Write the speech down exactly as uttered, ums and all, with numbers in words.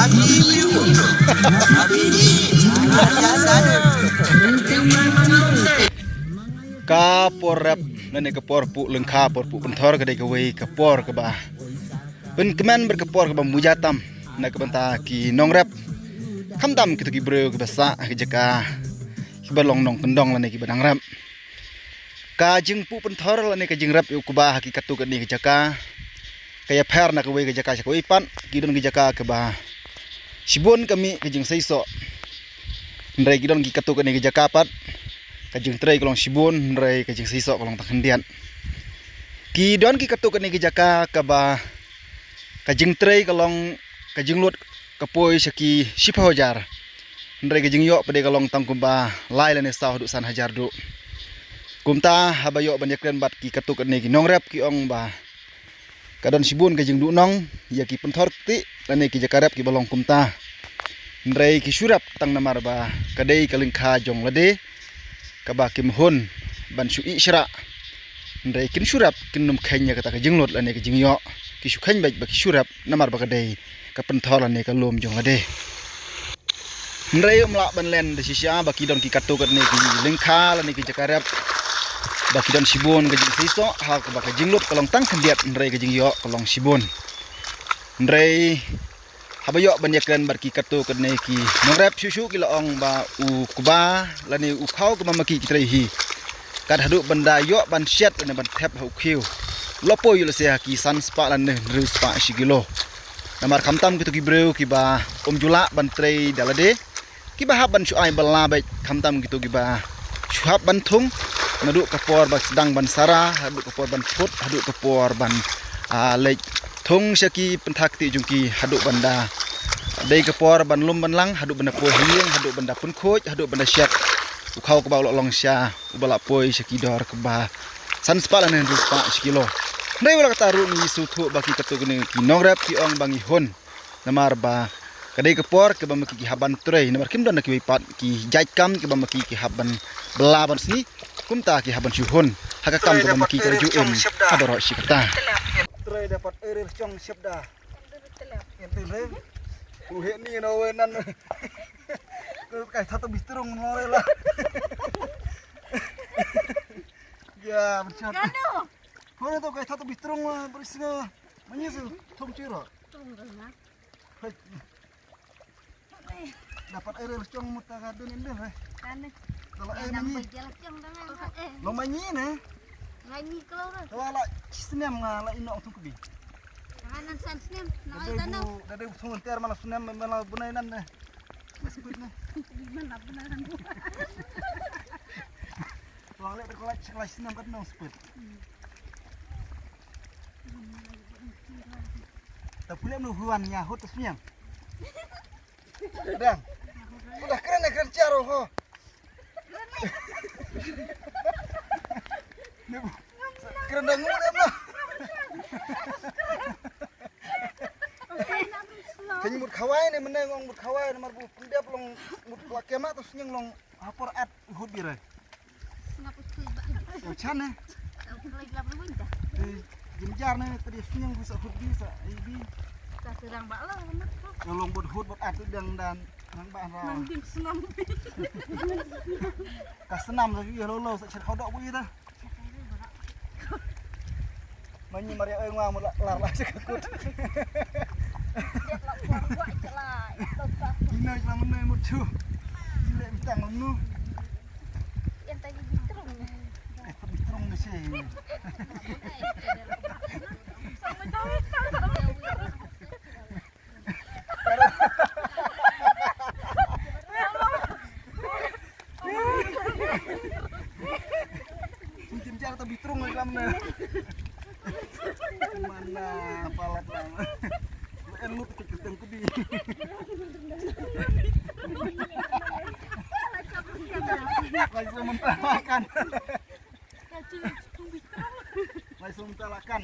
Ka por rep, lane ka por puh lyngkha, por puh pynthor ka dei kawei ka por kaba pynkmen bad ka por kaba muja tam na ka bynta ki nongrep. Khamtam kito ki briew kiba sah ha ki jaka kiba long nongkyndong lane kiba dang rep. Ka jingpuh pynthor lane ka jingrep ïa u kba ha ki katto katne ki jaka ka ïapher na kawei ka jaka sha kawei pat. Ki don ki jaka kaba shibun ka mih ka jingseisoh. Hynrei ki don ki katto katne ki jaka pat ka jingtrei ka long shibun, hynrei ka jingseisoh ka long tang khyndiat. Ki don ki katto katne ki jaka kaba ka jingtrei ka long ka jinglut ka poi sha ki shiphew hajar. Hynrei ka jingïoh pat de ka long tang kumba lai lane saw haduh san hajar duh. Kumta haba ïoh ban ïakren bad ki katto katne ki nongrep ki ong ba ka don shibun ka jingduhnong ïa ki pynthor kti lane ki jaka rep kiba long kumta. Hynrei ki shu rep tang namar ba ka dei ka lyngkha jong lade kaba kim hun ban shu ïeh shrah. Hynrei kin shu rep, kin ym kheiñ ïa kata ka jinglut lane ka jingïoh. Ki shu kheiñ beit ba ki shu rep namar ba ka dei ka pynthor lane ka lum jong lade. Hynrei ym lah ban len da shisha ba ki don ki katto katne ki lyngkha lane ki jaka rep ba ki don shibun ka jingseisoh, ha kaba ka jinglut ka long tang khyndiat hynrei ka jingïoh ka long shibun. Hynrei haba ïoh ban ïakren bad ki katto katne ki nongrep shuh shuh ki la ong ba u kba lane u khaw kaba ma ki ki trei hi, kat haduh ban da ïoh ban shet lane ban thep ha u khiew, la poi ïa lehse ha ki san spah lane hynriew spah shi kilo. Namar khamtam kito ki briew kiba ym ju lah ban trei da lade, kiba hap ban shu ai bylla beit, khamtam kito kiba shu hap ban thung naduh ka por ba sdang ban sara haduh ka por ban phut, haduh ka por ban, ah, leit thung sha ki pynthor kti jong ki, haduh ban da dei ka por ban lum ban lang, haduh ban da poi ha ïing, haduh ban da pynkhuid, haduh ban da shet. U khaw kba u la long sha uba la poi sha ki dor kaba san spah lane hynriew spah shi kilo. Hynrei wat la katta ruh ngi sngewthuh ba ki katto katne ki nongrep ki ong ba ngi hun. Namar ba ka dei ka por kaba ma ki ki hap ban trei, namar kim don da kiwei pat ki jait kam kiba ma ki ki hap ban bylla ban sngi. Kumta ki hap ban shu hun ha ka kam kaba ma ki ka la ju im ha baroh shi katta. Trei da pat ere chong shep da. Ente re. Ku he ni no we nan. Ku kai thatu bistrung no re la. Ya, berchat. Ko to kai thatu bistrung berisnga. Manyi su thong chiro. Hei. Dapat air lechong mut ta ka dun in dun, hei. Kan ni. Kalau air manyi. Lo manyi ne. Manyi kalau tu. Tawa la snem nga la inok thung kbi. Kanan san snem. Na ai tanau. Dade bu thung ter mana snem mana bunai nan ne. Mas put ne. Mana bunai nan. Tuang le ko la snem kat nong sput. Ta pule mnu huan nya hot smiang. Dang. Udah keren ya keren charo ho. Keren dang mut em na. Kan mut khawai ne meneng ong mut khawai namar bu pendep long mut la kema tu smiang long hapor at hut birai. Sngap u thui ba. Yo chan ne. Au klai lap lu win ta. Jim jar ne tadi snyang bisa hut bi sa ai bi. Ta serang ba la. Yo long bot hut bot atu dang dan nang ba ra. Nang dim snam. Ka snam sa yo lo lo sa cher khodok bu ita. Manyi maria oi ngwa mula lar la sa kut. Ina jela menai mut chu. Ile bintang nu. Yang tadi bitrung. Eh, bitrung ni sih. Sama jauh. Cincin jar tapi terung dalam ni. Mana palat lang. En lut ke kenteng kudi. Langsung mentah makan. Langsung mentah makan.